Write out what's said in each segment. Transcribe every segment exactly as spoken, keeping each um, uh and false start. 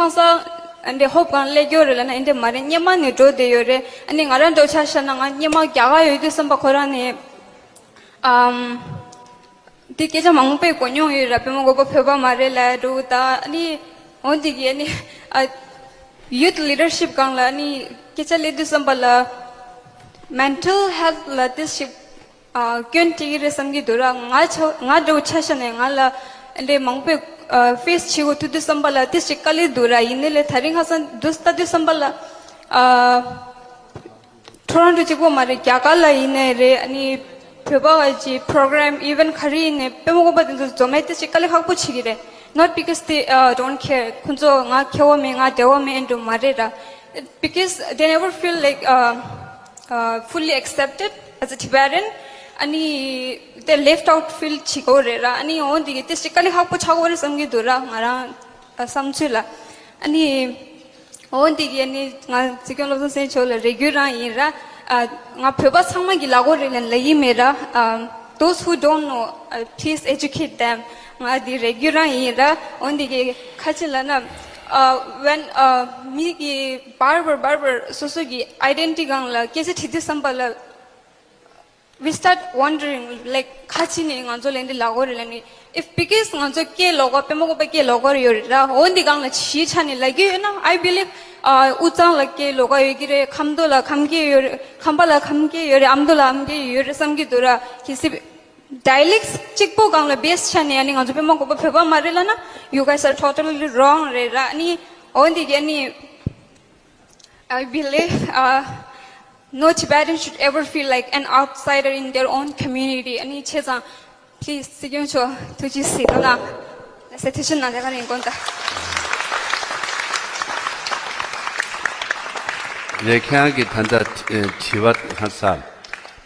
ཁང་ས་ཨ་འདྲེ་ཧོབ་གང་སླེབས་ཡོད་རེད་ལབ་ན་ཨ་འདྲེ་མ་རེད། སྔོན་མ་ནས་འགྲོ་བསྡད་ཡོད་རེད། ཨ་ནི་ང་རང་འགྲོ་ཆ་བཞག་ན་ང་སྔོན་མ་རྒྱ་གར་ཡོད་དུས་ཙམ་པ་ཁོ་རང་ནས་ཨམ། འདི་སྐད་ཆ་མང་པོ་གོ་མྱོང་ཡོད་ར། པད་མ་བཀོད་པ་བོད་པ་མ་རེད་ལབ་འདུག་ད་ཨ་ནི་འོ་འདི་གི་ཨ་ནི་ཨ་youth leadership སྒང་ལ་ཨ་ནི་སྐད་ཆ་སླེབས་དུས་ཙམ་པ་ལ་mental health ལ་ཏིས་ཞིག་ཨ་སྐྱོན་སྤྲད་ཀྱི་རེད་བསམ་གྱི་འདུག་ར། ང་ཆ་ང་འདྲ་བོ་ཆ་བཞག་ནས་ང་ལ་འདྲེ་མང་པོས་ཨ་face བྱེད་དགོས་ཐུག་དུས་ཙམ་པ་ལ་ཏིས་ཞིག་དཀའ་ལས་འདུག་ར། ཡིན་ནའི་ལས་ད་རིང་ཁ་སང་འདུག་ལྟ་དུས་ཙམ་པ་ལ་ཨ། ཊོ་རོན་ཊོ་གཅིག་པོ་མ་རེད། རྒྱ་གར་ལ་ཡིན་ནའི་རེད། ཨ་ནི་བོད་པ་གི་པོ་རོ་གྷ་རམ་ཨི་ཝེན་ཊི་ག་རེ་ཡིན་ནའི་པད་མ་བཀོད་པ་དེ་ཚོ་འཛོམས་ཡས་དེ་ཅིག་དཀའ་ལས་ཁག་པོ་བྱེད་ཀྱི་རེད། Not because they uh, don't care. ཁོང་ཚོ་ང་མཁས་པོ་མེད། ང་བདེ་བོ་མེད་འགྲོ་མ་རེད་ར། Because they never feel like uh, uh, fully accepted as a Tibetan. ཨ་ནི་they left out feel བྱེད་ཀྱི་རེད་ར། ཨ་ནི་འོ་འདི་གི་དེ་ཅིག་དཀའ་ལས་ཁག་པོ་ཆགས་ཀྱི་རེད་བསམ་གྱི་འདུག་ར། ང་རང་བསམ་ཚུལ་ལ། ཨ་ནི། འོ་འདི་གི་ཨ་ནི་ང་ཚིག་སྐྱོང་བློ་བཟང་སེང་ཇོ་ལ་རེ་སྐུལ་རང་ཡིན་ར། ཨ་ང་བོད་པ་ཚང་མ་གི་ལག་འོག་རེད་ལབ་ལབ་ཡི་མེད་ར། ཨ་those who don't know, uh, please educate them. ང་འདི་རེ་སྐུལ་རང་ཡིན་ར། འོ་འདི་གི་ཁ་ཆེ་ལབ་ན་ཨ་when ཨ་མི་གི་བར་བར་བར་བར་སོ་སོ་གི་ཨའི་ཌེན་ཊི་ཊི་སྒང་ལ་སྐད་ཆ་དྲིས་དུས་ཙམ་པ་ལ། We start wondering, like, ཁ་ཆེ་ནས་ང་ཚོ་ལ་འདི་ལབ་ཀྱི་རེད་ལབ་ནས། If because ང་ཚོ་སྐད་ལོགས་ཀ་པད་མ་བཀོད་པ་སྐད་ལོགས་ཀ་ཡོད་རེད་ར། འོ་འདི་སྒང་ལ་གཞིའི་ཆ་ནས་ལབ་ཀྱི་ཡོད་ན། I believe ཨ་དབུས་གཙང་ལ་སྐད་ལོགས་ཀ་ཡོད་ཀྱི་རེད། ཁམས་མདོ་ལ་ཁམས་སྐད་ཡོད་རེད། ཁམས་པ་ལ་ཁམས་སྐད་ཡོད་རེད། ཨ་མདོ་ལ་ཨ་མདོ་སྐད་ཡོད་རེད་བསམ་གྱི་འདུག་ར། གལ་སྲིད་ཌའི་ལེག་ཊི་གཅིག་པོ་སྒང་ལ་བེ་སི་ཆ་ནས་ཨ་ནི་ང་ཚོ་པད་མ་བཀོད་པ་བོད་པ་མ་རེད་ལབ་ན། You guys are totally wrong རེད་ར། ཨ་ནི་འོ་འདི་གི་ཨ་ནི། I believe uh, no Tibetan should ever feel like an outsider in their own community. ཨ་ནི་བྱས་ཙང་please སྲིད་སྐྱོང་མཆོག་ཐུགས་རྗེ་གཟིགས་རོགས་གནང་། ལགས་སེ། ཐུགས་རྗེ་གནང་། དེ་ག་ནས་དགོངས་དག་རེད། ཁྱེད་རང་གིས་ད་ལྟ་དྲི་བ་ཧ་ས་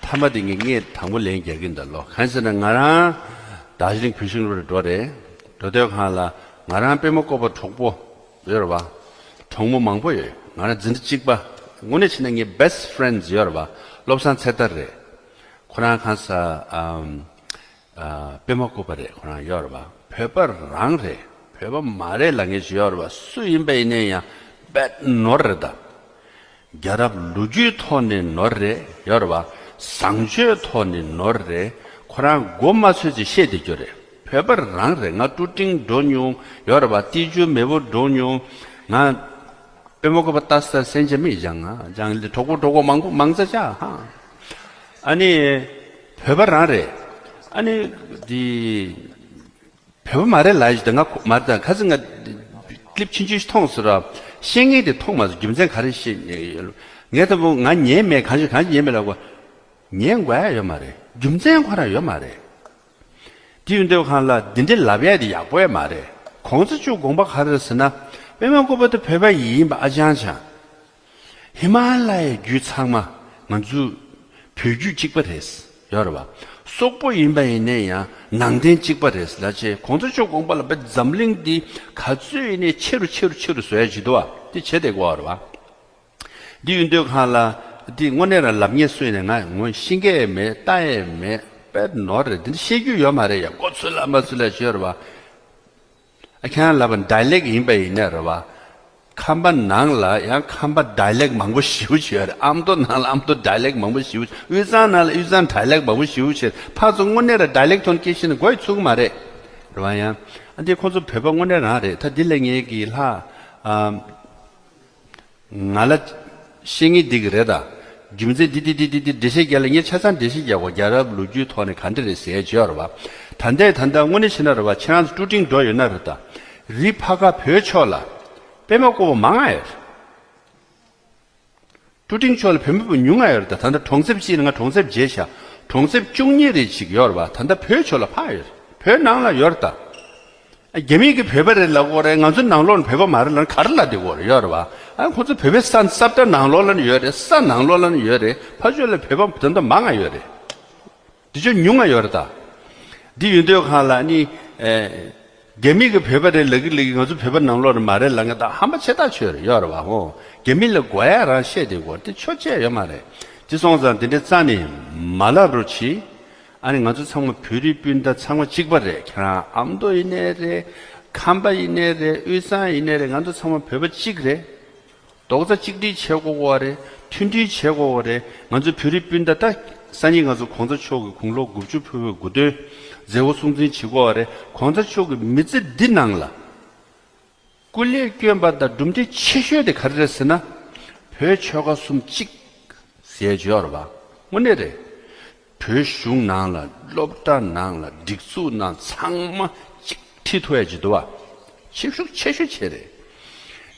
མཐའ་མ་དེ་ངས་ངས་དང་པོ་ལན་རྒྱག་གི་འདུག་ལོ། གང་ཟེར་ན་ང་རང་དར་ཇི་ལིང་བོད་ཤིང་སློབ་གྲྭར་འགྲོ་རེད། འགྲོ་དུས་སྒང་ལ་ང་རང་པད་མ་བཀོད་པ་གྲོགས་པོ་ཡོད་རེད་བ། གྲོགས་མོ་མང་པོ་ཡོད། ང་རང་འཛིན་གྲྭ་གཅིག་པ། དངོས་གནས་བྱས་ན་ངའི་best friends ཡོད་རེད་བ། བློ་བཟང་ཚེ་ཐར་རེད། ཁོ་རང་གང་ཟེར་ཨམ། ཨ། པད་མ་བཀོད་པ་རེད། ཁོ་རང་ཡོད་རེད་བ། བོད་པ་རང་རེད། བོད་པ་མ་རེད་ལབ་མཁན་ཞིག་ཡོད་རེད་བ། སུ་ཡིན་པ་ཡིན་ནའི་ཡང་དཔེ་ནོར་རེད་ད། རྒྱལ་རབས་ལོ་རྒྱུས་ཐོག་ནས་ནོར་རེད། ཡོད་རེད་བ། བཟང་སྤྱོད་ཐོག་ནས་ནོར་རེད། ཁོ་རང་མགོ་མ་ཚོས་ཅིག་བཤད་བསྡད་རྒྱུ་རེད། བོད་པ་རང་རེད། ང་ཀྲུ་ཀྲིང་འགྲོ་མྱོང་། ཡོད་རེད་བ། ཏི་ཇུ་མེ་བོ་འགྲོ་མྱོང་། ང་པད་མ་བཀོད་པ་ལྟ་ས་སེམས་ཅན་མི་སྦྱང་ང་སྦྱང་ལི་གྲོགས་པོ་གྲོགས་པོ་མང་པོ་མང་ཙག་ཅག་ཧ། ཨ་ནི་བོད་པ་རང་རེད། ཨ་ནི་དེ་བོད་པ་མ་རེད་ལབ་ཡོད་དེ། ང་ཁོ་མ་རེད་ད། ཁ་སང་ང་ཀླིབ་ཆུང་ཆུང་ཞིག་མཐོང་སོང་ར། བཤད་མཁན་དེ་མཐོང་མ་སོང་། རྒྱུ་མཚན་ག་རེ་བཤད་ངས་ལྟ་བུ་ང་ཉན་མེད། གང་ཞིག་གང་ཞིག་ཉན་མེད་ལབ་གོ། ཉན་དགོས་ཡ་ཡོད་མ་རེད། རྒྱུ་མཚན་ཁོ་རང་ཡོད་མ་རེད། དེ་ཡོད་འདོད་གང་ལ་འདི་འདྲའི་ལབ་ཡ་དེ་ཡག་པོ་ཡ་མ་རེད། གོང་ས་མཆོག་དགོངས་པ་ག་རེ་རེད་ཟེར་ན། པད་མ་བཀོད་པ་དེ་བོད་པ་ཡིན་པ་ཨ་ཅང་ཅང་། ཧི་མ་ལ་ཡའི་རྒྱུད་ཚང་མ་ང་ཚོ་བོད་རྒྱུད་གཅིག་པ་རེད། ཡོད་རེད་བ། སོག་པོ་ཡིན་པ་ཡིན་ནའི་ཡང་ནང་བསྟན་གཅིག་པ་རེད་ལབ་བྱས། གོང་ས་མཆོག་དགོངས་པ་ལ་བས་འཛམ་གླིང་འདི་ག་ཚོད་ཡིན་ནའི་ཆེ་རུ་ཆེ་རུ་ཆེ་རུ་བཟོ་ཡ་བྱེད་འདུག་བ། དེ་བྱེད་བསྡད་དགོས་བ་རེད་བ། འདི་ཡོད་འདོད་གང་ལ། འདི་དངོས་གནས་རང་ལབ་མཁན་སུ་ཡིན་ནའི་ང་ངོ་ཤེས་ཀྱི་མེད། ལྟ་ཡས་མེད། དཔེ་ནོར་རེད། འདི་འདྲ་བཤད་རྒྱུ་ཡོད་མ་རེད་ཡ། མགོ་ཚོས་ལ་མ་ཚོས་ལ་བྱས་རེད་བ། ཨ། ཁྱེད་རང་ལབ་པ་ཌའི་ལེག་ཡིན་པ་ཡིན་ན་རེད་བ། ཁམས་པ་ནང་ལ་ཡང་ཁམས་པ་ཌའི་ལེག་མང་པོ་ཞེ་པོ་ཅིག་ཡོད་རེད། ཨ་མདོ་ནང་ལ་ཨ་མདོ་ཌའི་ལེག་མང་པོ་ཞེ་པོ་ཅིག་དབུས་གཙང་ནང་ལ་དབུས་གཙང་ཌའི་ལེག་མང་པོ་ཞེ་པོ་ཅིག་ཕར་ཚུར་དངོས་གནས་ར་ཌའི་ལེག་ཐོག་ནས་སྐད་བཤད་ན་མགོ་ཡི་ཚོས་ཀྱི་མ་རེད། རེད་བ། ཡང་ཨ་འདི་ཁོང་ཚོ་བོད་པ་དངོས་གནས་རང་རེད། ད་འདི་ལ་ངེད་ཀྱི་ལྷ་ཨམ། ང་ལ་བཤད་ངེས་འདི་གི་རེད་ད། རྒྱུ་མཚན་འདི་འདི་འདི་འདི་འདི་འགྲེལ་བཤད་རྒྱག་ལ་ངས་ཆ་ཚང་འགྲེལ་བཤད་རྒྱག་གོ། རྒྱལ་རབས་ལོ་རྒྱུས་ཐོག་ནས་ག་འདྲ་རེད་ཟེར་བྱས་ཡོད་རེད་བ། ད་ལྟའི་ད་ལྟ་དངོས་གནས་བྱས་ན་རེད་བ། ཁྱེད་རང་ཚོ་ཀྲུ་ཀྲིང་འགྲོ་ཡོད་ན་རེད་ད། རི་ཕ་ག་བོད་ཕྱོགས་ལ་པད་མ་བཀོད་པ་མང་ང་ཡོད་རེད། ཀྲུ་ཀྲིང་ཕྱོགས་ལ་བོད་མི་པོ་ཉུང་ང་ཡོད་རེད་ད། ད་ལྟ་གྲོང་གསེབ་གཅིག་ནས་ང་གྲོང་གསེབ་བརྗེས་ཤག་གྲོང་གསེབ་བཅུ་གཉིས་རེ་ཞིག་ཡོད་རེད་བ། ད་ལྟ་བོད་ཕྱོགས་ལ་ཕར་ཡོད་རེད། བོད་ནང་ལ་ཡོད་རེད་ད། རྒྱ་མི་གིས་བོད་པ་རེད་ལབ་ཀྱི་ཡོད་རེད། ང་ཚོ་ནང་ལོགས་ནས་བོད་པ་མ་རེད་ལབ་ན་ག་རེ་ལབ་བསྡད་ཀྱི་ཡོད་རེད། ཡོད་རེད་བ། ཨ། ཁོ་ཚོ་བོད་པའི་ས་ས་བཀྲ་ནང་ལོགས་ལ་ནི་ཡོད་རེད། ས་ནང་ལོགས་ལ་ནི་ཡོད་རེད། ཕར་ཕྱོགས་ལ་བོད་པ་ད་ལྟ་མང་ང་ཡོད་རེད། འདི་ཚོ་ཉུང་ང་ཡོད་རེད་ད། འདི་ཡོད་འདོད་གང་ལ་ནི། ཨེ། རྒྱ་མི་གིས་བོད་པ་རེད་ལབ་ཀྱི་ལབ་ཀྱི། ང་ཚོ་བོད་པ་ནང་ལོགས་ནས་མ་རེད་ལབ་མཁན་ད་ཧམ་པ་ཆེ་ཐག་ཆོད་རེད། ཡོད་རེད་བ། ཧོ། རྒྱ་མི་ལ་དགོས་ཡ་རང་བཤད་བསྡད་ཀྱི་ཡོད་རེད། དེ་ཆོས་བྱས་ཡོད་མ་རེད། དེ་སོང་ཙང་དེ་འདྲའི་རྩ་ནས་མ་ལབ་རོགས་གྱིས། ཨ་ནི་ང་ཚོ་ཚང་མ་བོད་རིགས་སྤུན་ཟླ་ཚང་མ་གཅིག་པ་རེད། ཁྱེད་རང་ཨ་མདོ་ཡིན་ནའི་རེད། ཁམས་པ་ཡིན་ནའི་རེད། དབུས་གཙང་ཡིན་ནའི་རེད། ང་ཚོ་ཚང་མ་བོད་པ་གཅིག་རེད། རྡོག་རྩ་གཅིག་སྒྲིལ་བྱེད་དགོས་པ་རེད། མཐུན་སྒྲིལ་བྱེད་དགོས་པ་རེད། ང་ཚོ་བོད་རིགས་སྤུན་ཟླ་ད་སང་ཉིན་ང་ཚོ་གོང་ས་མཆོག་གི་དགུང་ལོ་དགུ་བཅུ་ཕེབས་པའི་གོ་སྟོན་མཛད་སྒོ་སྲུང་བརྩི་བྱེད་དགོས་པ་རེད། གོང་ས་མཆོག་གི་མི་ཚེ་འདི་ནང་ལ་སྐུ་ལས་བསྐྱོན་པ་དང་གྲུབ་འབྲས་ཆེ་ཤོས་དེ་ག་རེ་རེད་ཟེར་ན། བོད་ཆོལ་ཁ་གསུམ་གཅིག་ཟེར་ཡ་ཅིག་ཡོད་རེད་པ། དངོས་གནས་རེད། བོད་གཞུང་ནང་ལ། སློབ་གྲྭ་ནང་ལ། སྒྲིག་འཛུགས་ནང་། ཚང་མ་གཅིག་ཁྲིད་ཐུབ་ཡ་ཅིག་འདུག་པ། ཆེ་ཤོས་ཆེ་ཤོས་བྱས་རེད།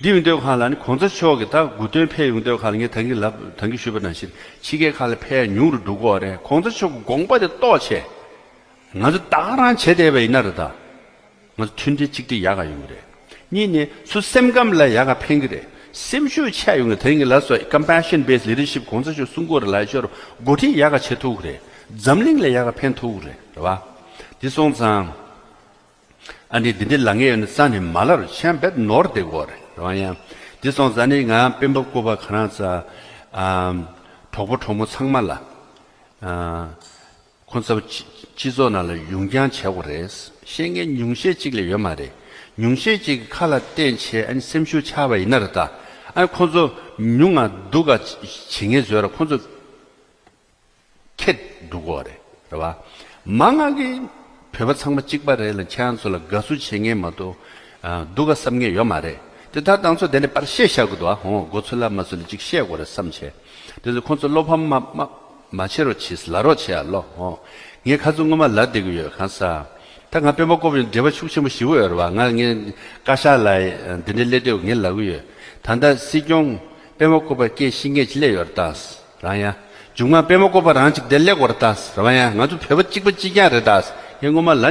འདི་ཡིན་དུས་གང་ལ་ནི་གོང་ས་མཆོག་གི་ད་གོ་སྟོན་ཕེབས་ཡོང་དུས་གང་ལ་ངས་ད་གིན་ལབ། ད་གིན་ཞུས་པ་ནང་བཞིན་ཕྱི་རྒྱལ་ཁག་ལ་ཕེབས་ཡ་ཉུང་རུ་འགྲོ་གི་ཡོད་རེད། གོང་ས་མཆོག་གི་དགོངས་པ་དེ་རྟོགས་བྱས། ང་ཚོ་ད་ག་རང་བྱས་བསྡད་པ་ཡིན་ན་རེད་ད། ང་ཚོ་མཐུན་སྒྲིལ་གཅིག་སྒྲིལ་ཡག་ག་ཡོང་གི་རེད། གཉིས་ནི་སུ་སེམས་ཁམས་ལ་ཡག་ག་ཕན་གི་རེད། སེམས་ཤུགས་ཆག་ཡོང་གི། དེ་རིང་གི་ལ་སོ་compassion based leadership གོང་ས་མཆོག་གསུང་གི་ཡོད་རེད། ལ་ཤོར་འགོ་ཁྲིད་ཡག་ག་བྱེད་ཐུབ་གི་རེད། འཛམ་གླིང་ལ་ཡག་ག་ཕན་ཐུབ་གི་རེད། རེད་བ། འདི་སོང་ཙང་། ཨ་ནི་འདི་འདྲའི་ལ་ངས་ཡོད་ན་རྩ་ནས་མ་ལབ་རོགས། ཆང་རྦད་ནོར་བསྡད་གོ་རེད། རེད་བ། ཡང་འདི་སོང་ཙང་ནི་ང་སྤེན་པ་སྐུ་པར་ག་རང་ཚ། ཨ། གྲོགས་པོ་གྲོགས་མོ་ཚང་མ་ལ། ཨ། ཁོང་ཚོ་སྤྱི་སྤྱི་ཚོགས་ནང་ལ་ཡོང་རྐྱང་བྱེད་དགོས་རེད། བཤད་མཁན་ཉུང་ཤས་གཅིག་ལས་ཡོད་མ་རེད། ཉུང་ཤས་གཅིག་གི་ཁ་ལ་བསྟན་བྱས་ཨ་ནི་སེམས་ཤུགས་ཆག་པ་ཡིན་ན་རེད་ད། ཨ་ནི་ཁོང་ཚོ་ཉུང་ང་སྡུག་ག་བྱེད་མཁན་བཟོས་ར་ཁོང་ཚོ་ཁྱེད་འགྲོ་དགོས་རེད། རེད་བ། མང་ང་གི་བོད་པ་ཚང་མ་གཅིག་པ་རེད་ལ། ཁྱེད་རང་ཚོ་ལ་དགའ་བསུ་བྱེད་མཁན་མ་གཏོགས། ཨ། སྡུག་ག་བསམ་མཁན་ཡོད་མ་རེད། དེ་ད་དང་ཚོ་དེ་ནས་པར་བཤད་བཞག་གི་འདུག་ཨ། ཧོ། མགོ་ཚོད་ལ་མ་ཚོད་ལ་ཅིག་བཤད་དགོས་རེད་བསམ་བྱས། དེ་ཚོ་ཁོང་ཚོ་བློ་ཕམ་མ་མ་མ་བྱེད་རོགས་བྱེད། ལབ་རོགས་བྱེད་ཨ་ལོ། ཧོ། ངས་ཁ་ཚུར་སྔོན་མ་ལབ་བསྡད་ཀྱི་ཡོད། གང་ཟག་ད་ང་སྤེན་པ་སྐུ་པར་འབྲེལ་བ་ཤུགས་ཆེན་པོ་ཞེ་པོ་ཡོད་རེད་བ། ང་ངས་བཀའ་ཤག་ལ་འདི་འདྲའི་སླེབས་དུས་ངས་ལབ་ཀྱི་ཡོད། ད་ལྟ་སྲིད་སྐྱོང་སྤེན་པ་སྐུ་པར་སྐད་བཤད་མཁན་ཅིག་སླེབས་ཡོད་རེད་ད། རང་ཡ། མཇུག་མ་སྤེན་པ་སྐུ་པར་རང་ཅིག་དེ་སླེབས་དགོས་རེད་ད། རེད་བ། ཡ། ང་ཚོ་བོད་པ་གཅིག་པ་གཅིག་རྐྱང་རེད་ད། ངས་སྔོན་མ་ལབ།